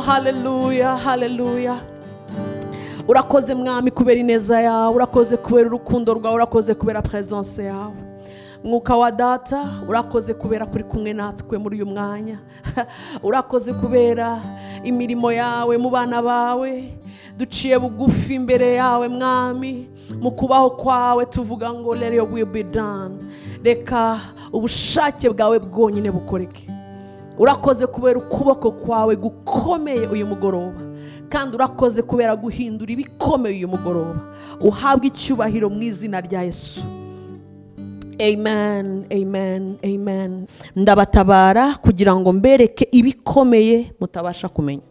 Haleluya, haleluya. Urakoze Mwami kubera ineza yawe, urakoze kubera urukundo rwawe, urakoze kubera presence yawe. Mwuka wa Data, urakoze kubera kuri kumwe natwe muri uyu mwanya. Urakoze kubera imirimo yawe mu bana bawe. Duciye bugufi imbere yawe Mwami, mu kubaho kwawe tuvuga ngo let your will be done. Reka ubushake bwawe bwonyine bukoreke. Urakoze kubera ukuboko kwawe gukomeye uyu mugoroba, kandi urakoze kubera guhindura ibikomeye uyu mugoroba. Uhabwe icyubahiro mu izina rya Yesu. Amen, amen, amen. Ndabatabara kugira ngo mbereke ibikomeye mutabasha kumenya.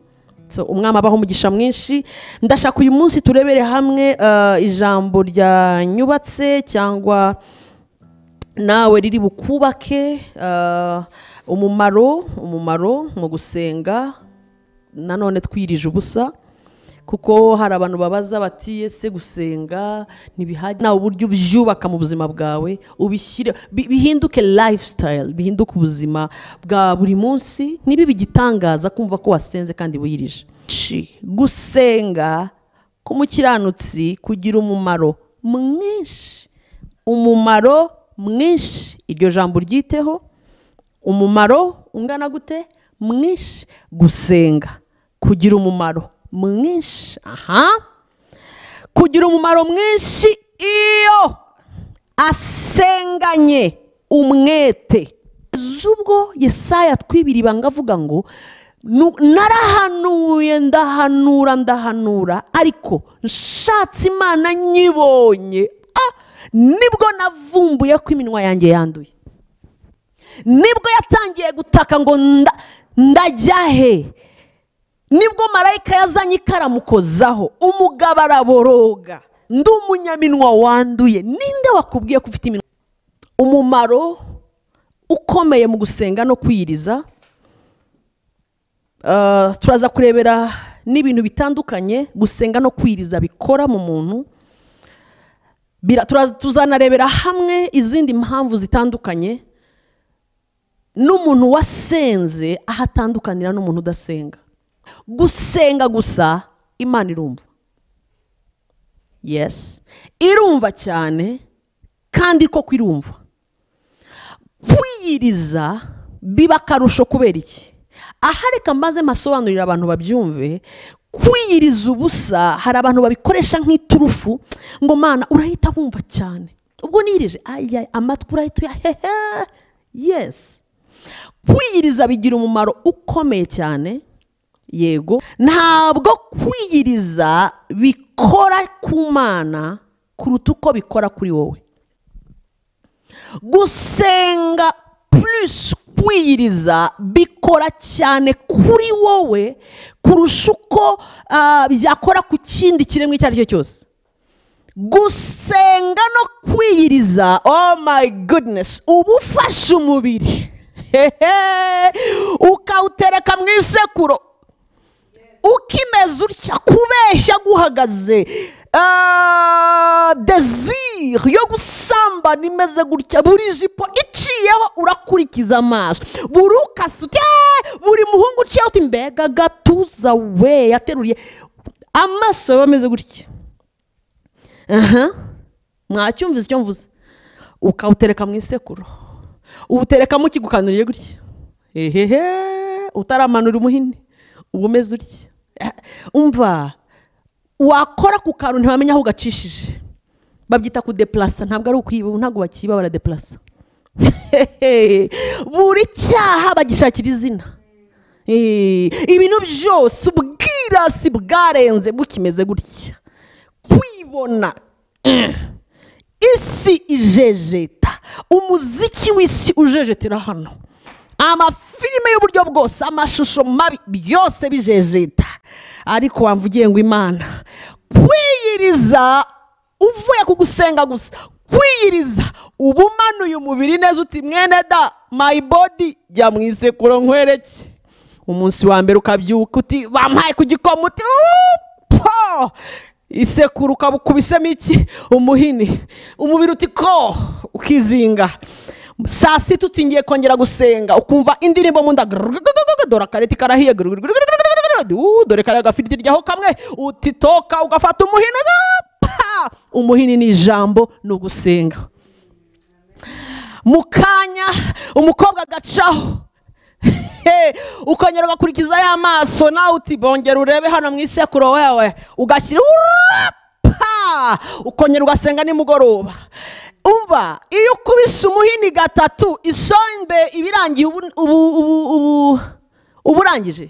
So Umwami abaho umugisha mwinshi. Ndashaka uyu munsi turebere hamwe ijambo rya nyubatse cyangwa nawe riri bukubake, umumaro mu gusenga nanone twirije ubusa, kuko hari abantu babaza bati ese gusenga ntibihagije. Nawe uburyo ubyubaka mu buzima bwawe ubishyire bihinduke lifestyle, bihinduke ubuzima bwa buri munsi, ntibibe igitangaza kumva ko wasenze kandi wiyirije. Gusenga k'umukiranutsi kugira umumaro mwinshi, umumaro mwinshi. Iryo jambo ryiteho, umumaro ungana gute? Mwinshi. Gusenga kugira umumaro mwinshi. Aha, kugira umumaro mwinshi iyo asenganye umwete. Zubwo Yesaya twibiri ibanga avuga ngo narahanuye, ndahanura, ndahanura, ariko nshatse Imana nyibonye, nibwo navumbuye ko iminwa yanjye yanduye. Nibwo yatangiye gutaka ngo ndajya he. Nibwo marayika yazanye ikaramukozaho, umugabo araboroga, ndi umunyaminwa wanduye. Ninde wakubwiye ko ufite iminwa? Umumaro ukomeye mu gusenga no kwiyiriza. Turaza kurebera n'ibintu bitandukanye gusenga no kwiyiriza bikora mu muntu. Tuzanarebera hamwe izindi mpamvu zitandukanye n'umuntu wasenze aho atandukanira n'umuntu udasenga. Gusenga gusa Imana irumva. Yes, irumva cyane, kandi koko irumva. Kwiyiriza biba akarusho kubera iki? Aha reka mbaze masobanurira abantu babyumve. Kwiyiriza ubusa hari abantu babikoresha nk'iturufu, ngo Mana urahita wumva cyane, ubwo nirije aya amatwi urahita uyahehe. Yes, kwiyiriza bigira umumaro ukomeye cyane. Yego, ntabwo kwiyiriza bikora ku Mana kuruta uko bikora kuri wowe. Gusenga plus kwiyiriza bikora cyane kuri wowe kurusha uko byakora ku kindi kiremwa icyo ari cyo cyose. Gusenga no kwiyiriza, oh my goodness, uba ufashe umubiri ukawutereka mu isekuro, ukimeze utya, kubeshya guhagaze, desire yo gusambana imeze gutya, buri jipo iciyeho urakurikiza amaso, buri ukase utya, buri muhungu uciyeho uti mbega gatuza we yateruriye, amaso aba ameze gutya. Aha, mwacyumvise icyo mvuze? Ukawutereka mu isekuro, uwuterekamo ukigukanuriye gutya, ehehe, utaramanura umuhini, uba umeze utya. Umva, wakora ku kantu ntibamenya aho ugacishije. Babyita kudeplasa, ntabwo ari ukwiba, ntabwo bakiba, baradeplasa. Buri cyaha bagishakira izina. Ibintu byose ubwirasi bwarenze bukimeze gutya. Kwibona, isi ijejeta, umuziki w'isi ujejetera hano, amafilime y'uburyo bwose, amashusho mabi byose bijejeta. Ariko wamvugiye ngo Imana, kwiyiriza uvuye ku gusenga gusa, kwiyiriza ubumanuye umubiri neza uti mwene da my body jya mu isekuro nkwereke. Umunsi wa mbere ukabyuka uti bampaye ku gikoma, uti po isekuru ukabukubisemo iki umuhini, umubiri uti ko ukizinga. Saa sita uti ngiye kongera gusenga, ukumva indirimbo mu nda, dore akareti karahiye, Dore kariya gafiriti ryaho kamwe, utitoka ugafata umuhini. Umuhini ni ijambo, ni ugusenga. Mu kanya umukobwa agacaho, ukongera ugakurikiza ya maso, nawe uti bongera urebe hano mu isekuru wewe, ugashyira ukongera ugasenga nimugoroba. Umva, iyo ukubise umuhini gatatu isombe ibirangiye, uburangije.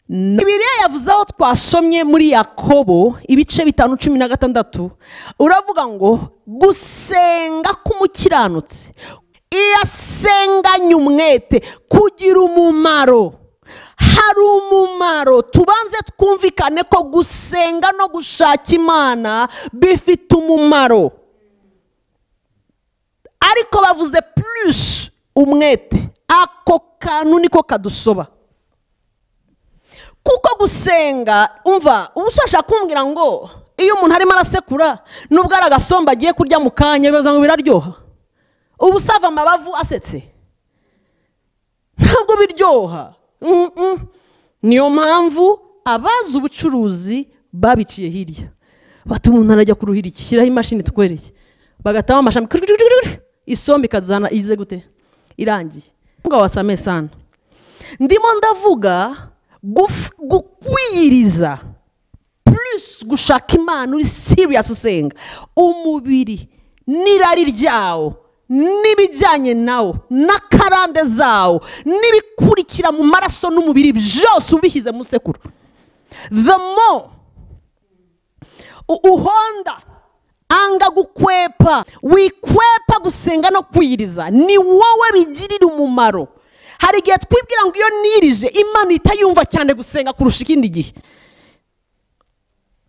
Bibiliya yavuze aho twasomye muri Yakobo ibice 5:16, uravuga ngo gusenga k'umukiranutsi iyo asenganye umwete kugira umumaro. Hari umumaro. Tubanze twumvikane ko gusenga no gushaka Imana bifite umumaro, ariko bavuze plus umwete. Ako kantu niko kadusoba. Kuko gusenga, umva, ubusasha kumbwira ngo iyo umuntu arimo arasekura nubwo ari agasomba agiye kurya mu kanya bibaza ngo biraryoha, ubusava amabavu asetse, ntabwo biryoha. Niyo mpamvu abazi ubucuruzi babiciye hirya, bati umuntu arajya kuruhira iki, shyiraho imashini tukwereke, bagatama amashami, isombe ikazana ize gute irangiye. Ngo wasame sana. Ndimo ndavuga gukwiriza plus gushaka Imana uri serious usenga, umubiri n'irari ryawo n'ibijyanye nawo n'akarande zawo n'ibikurikira mu maraso n'umubiri byose ubishyize mu sekuru. The more uhonda anga gukwepa, wikwepa gusenga no kwiriza, ni wowe bigirira umumaro. Hari igihe twibwira ngo iyo nirije Imana itayumva cyane gusenga kurusha ikindi gihe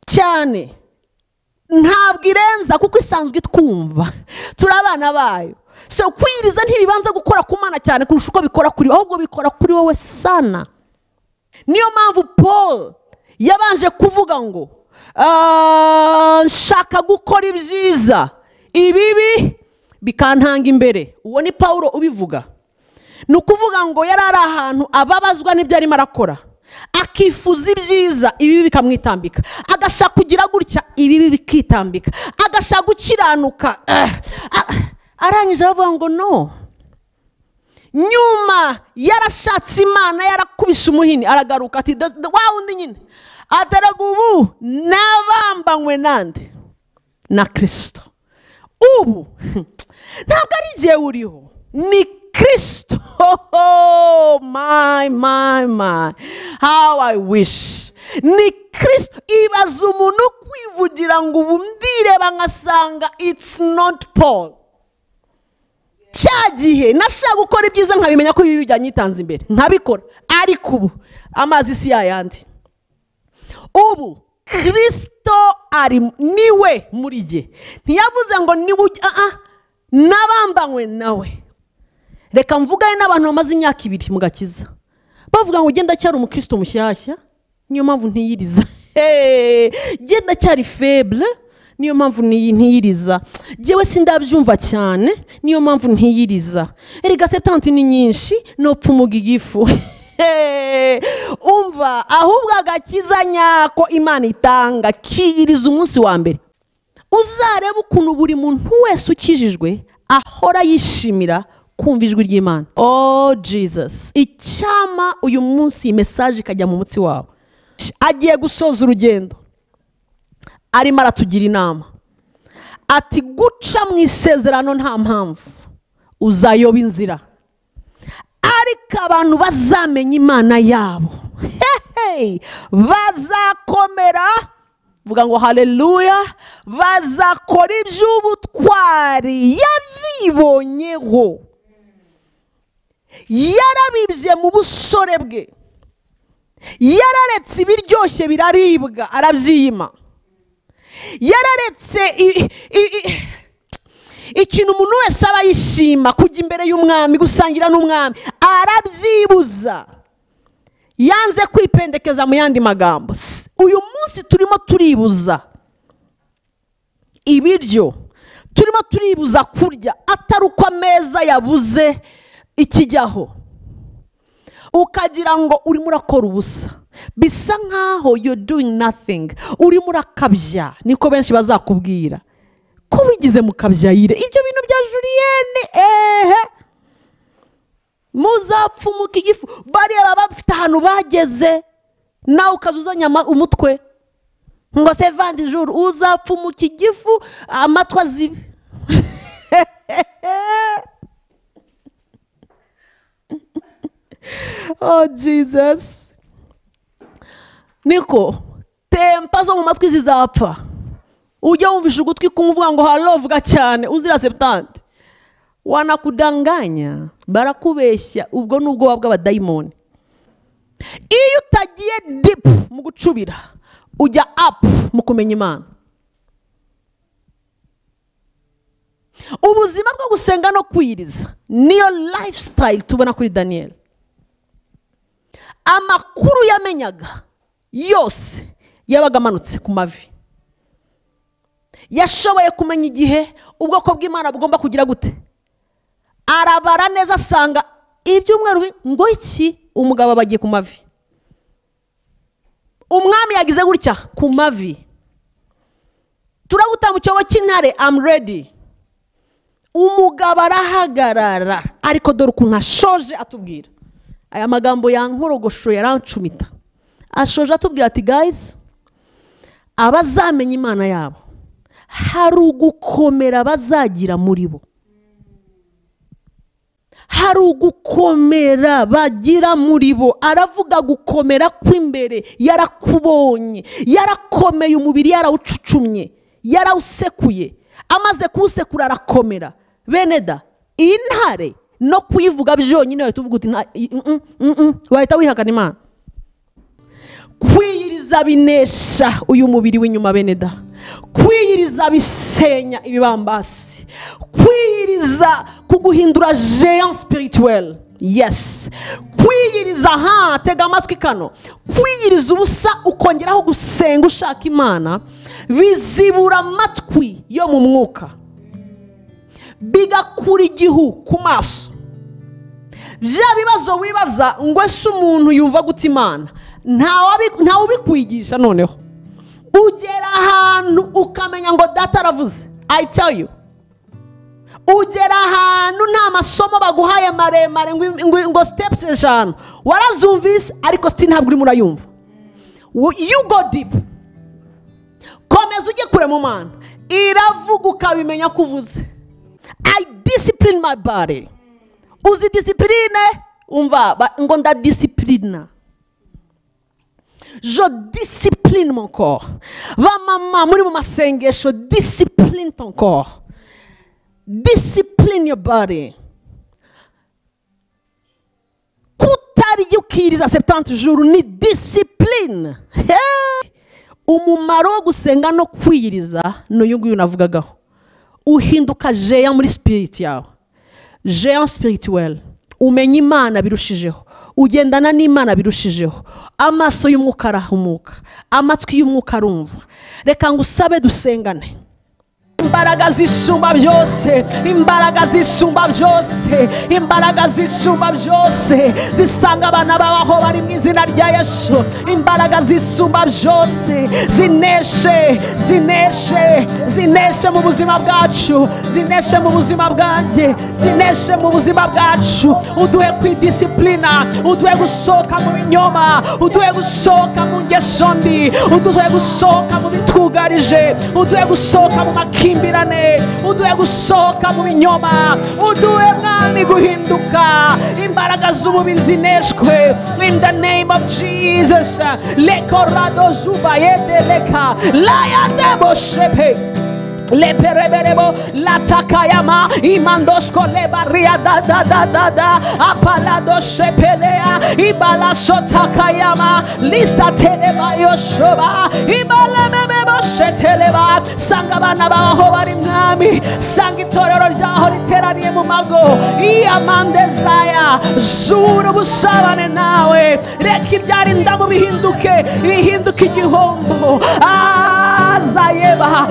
cyane. Ntabwo irenza kuko isanzwe itwumva, turi abana bayo. So kwiriza ntibibanza gukora ku Mana cyane kurusha uko bikora kuri wowe, ahubwo bikora kuri wowe sana. Niyo mpamvu Paul yabanje kuvuga ngo nshaka gukora ibyiza, ibibi bikantanga imbere. Uwo ni Paulo ubivuga. Ni ukuvuga ngo yari ari ahantu ababazwa n'ibyo arimo arakora, akifuza ibyiza, ibibi bikamwitambika, agashaka kugira gutya, ibibi bikitambika, agashaka gukiranuka. Arangije aravuga ngo no. Nyuma yarashatse Imana, yarakubise umuhini, aragaruka ati wa wundi nyine ataraga ubu nabambanywe nande na Kristo. Ubu ntabwo ari jyewe uriho, ni Kristo. Oh my my my, how I wish. Ni Kristo. Ibaza umuntu kwivugira ngo ubu ndireba nkasanga it's not Paul. Cya gihe nashaka gukora ibyiza nkabimenya ko ibi byanyitanze imbere nkabikora, ariko ubu amazi si yayandi. Ubu Kristo ari niwe muri jye. Ntiyavuze ngo niwe, nabambanywe nawe. Reka mvugane n'abantu bamaze imyaka 2 mu gakiza, bavuga ngo genda cyari umukristo mushyashya, niyo mpamvu ntiyiriza. Genda cyari faible, niyo mpamvu ntiyiriza. Jewe sindabyumva cyane, niyo mpamvu ntiyiriza. Erega 70 ni nyinshi, nopfa umugigifu. Umva, ahubwo agakiza nyako Imana itanga kiyiriza umunsi wa mbere. Uzareba ukuntu buri muntu wese ukijijwe ahora yishimira kumva ijwi ry'Imana. Oh Jesus, icyama uyu munsi message ikajya mu mutsi wawe. Agiye gusoza urugendo, arimo aratugira inama ati guca mu isezerano nta mpamvu, uzayoba inzira, ariko abantu bazamenya Imana yabo bazakomera. Vuga ngo haleluya. Bazakora iby'ubutwari yabyibonyeho, yarabibye mu busore bwe, yararetse ibiryoshye biraribwa arabyima, yararetse ikintu umuntu wese aba yishima kujya imbere y'umwami, gusangira n'umwami, arabyibuza. Yanze kwipendekeza. Mu yandi magambo, uyu munsi turimo turibuza ibiryo, turimo turibuza kurya, atari uko ameza yabuze ikijyaho, ukagira ngo urimo urakora ubusa. Bisa nkaho you're doing nothing, urimo urakabya, niko benshi bazakubwira ko wigize mu kabyayire. Ibyo bintu bya Julienne, ehe, muzapfumuka igifu. Bariya baba bafite ahantu bageze, nawe ukaza uzanye umutwe ngo se vandi jour, uzapfumuka igifu, amatwi azibe. Oh Jesus. Niko tempa zo mu matwi zizapfa. Ujya wumvisha ugutwi kumvuga ngo halo, vuga cyane, uzira septante. Wanakudanganya, barakubeshya, ubwo nubwo bw'abadayimoni. Iyo utagiye deep mu gucubira, ujya up mu kumenya Imana. Ubuzima bwo gusenga no kwiriza niyo lifestyle tubona kuri Daniel. Amakuru yamenyaga yose yabaga amanutse ku mavi. Yashoboye kumenya igihe ubwoko bw'Imana bugomba kugira gute. Arabara neza asanga ibyumweru ngo iki, umugabo bagiye ku mavi. Umwami yagize gutya ku mavi. Turaguta mu cyobo cy'intare, I'm ready. Umugabo arahagarara, ariko dore ukuntu ashoje atubwira. Aya magambo yankorogosho yarancumita. Ashoje atubwira ati guys, abazamenya Imana yabo hari ugukomera bazagira muri bo. Hari ugukomera bagira muri bo. Aravuga gukomera kw'imbere, yarakubonye, yarakomeye, umubiri yarawucucumye, yarawusekuye, amaze kuwusekura arakomera. Bene da, intare no kuyivuga byonyine wahita uvuga uti wahita wihakana Imana. Kwiyiriza binesha uyu mubiri w'inyuma bene da. Kwiyiriza bisenya ibibambasi. Kwiyiriza kuguhindura géant spirituel. Yes. Kwiyiriza, ha, tega amatwi kano. Kwiyiriza ubusa ukongeraho gusenga ushaka Imana, bizibura amatwi yo mu mwuka, bigakura igihu ku maso. Bya bibazo wibaza ngo ese umuntu yumva gute Imana, ntawe ubikwigisha. Noneho ugera ahantu ukamenya ngo data aravuze. I tell you, ugera ahantu nta masomo baguhaye maremare ngo steps 5 warazumvise, ariko still ntabwo urimo urayumva. You go deep, komeza ujye kure mu Mana, iravuga ukabimenya ko uvuze. I discipline my body. Uzi discipline, umva ngo ndadisciplina. Je discipline mon corps. Va mama muri mu masengesho, discipline ton corps. Discipline your body. Kutarya ukiriza 70 jours ni discipline. Umumaro wo gusenga no kwiyiriza n'uyu nguyu navugagaho. Uhinduka géant muri spirit yawe. Géant spirituel. Umenya Imana birushijeho. Ugendana n'Imana birushijeho. Amaso y'umwuka arahumuka, amatwi y'umwuka arumva. Reka ngusabe dusengane. Imbaraga zisumba byose, imbaraga zisumba byose, imbaraga zisumba byose zisanga abana babaho bari mu izina rya Yesu. Imbaraga zisumba byose zineshe, zineshe, zineshe mu buzima bwacu, zineshe mu buzima bwanjye, zineshe mu buzima bwacu. Uduhe kwidisciplina, uduhe gusohoka mu binyoma, uduhe gusohoka mu ngeso mbi, uduhe gusohoka mu bitwugarije, uduhe gusohoka mu makimbirane, uduhe gusohoka mu binyoma, uduhe Mwami guhinduka. Imbaraga z'umubiri zineshwe in the name of Jesus. Lekorado zubayedeleka layadebo shepe lepereberebo latakayama imandosko lebaria da da da da da apalado shepelea ibala sotakayama lisa teleba yoshoba ibalemebebo sheteleba. Sanga abana baho bari Mwami, sanga itorero ryaho riteraniye mu mago iyamandezaya zura ubusabane nawe. Reka ibyari indamu bihinduke, bihinduke igihombo. Azayeba.